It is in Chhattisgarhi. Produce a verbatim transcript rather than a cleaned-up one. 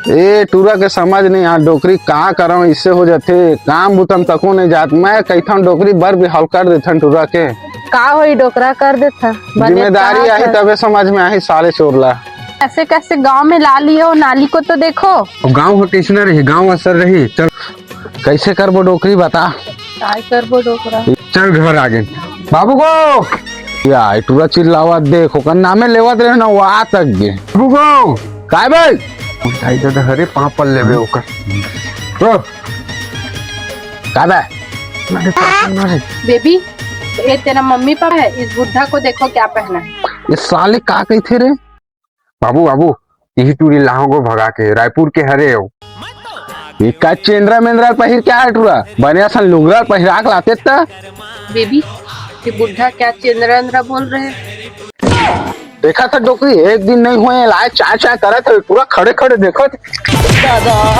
ए टूरा के समझ नहीं आ, डोकरी का करव, इससे हो जाथे। काम बुतम तको नहीं जात, मैं कहिथन डोकरी बर भी हल कर देथन टूरा के। का होई डोकरा कर देथा, बने जिम्मेदारी का आही कर- तबे समझ में आही साले चोर ला। कैसे कैसे गांव में ला लियो, नाली को तो देखो। अब गांव हो टेसना रही, गांव असर रही। चल, कैसे करबो डोकरी बता। काय करबो डोकरा? चल घर आ गए। बाबू को या ए टूरा चिल्लावत देख, ओकर नामे लेवत रहे ना, वो आ तक गे। बाबू को काय भाई? उठाई दे हरे पाँव पर लेबे ओकर। ओ, का बे? बेबी, ये तेरा मम्मी पापा है, इस बुढ़ा को देखो क्या पहना है। ये साले का कहिथे रे? बाबू, बाबू, यही टूरी लाहंगो भगा के रायपुर के हरे हो। ये का चेंद्रा मेंद्रा पहिर क्या है टूरा? बने असन लुंगरा पहिरा के लाते त। बेबी, ये बुढ़ा क्या चेंद्रा वेंद्रा बोल रहे हैं? देखा था डोकरी, एक दिन नहीं हुए, लाए चाय चाय करत है, पूरा खड़े खड़े देखत। दादा,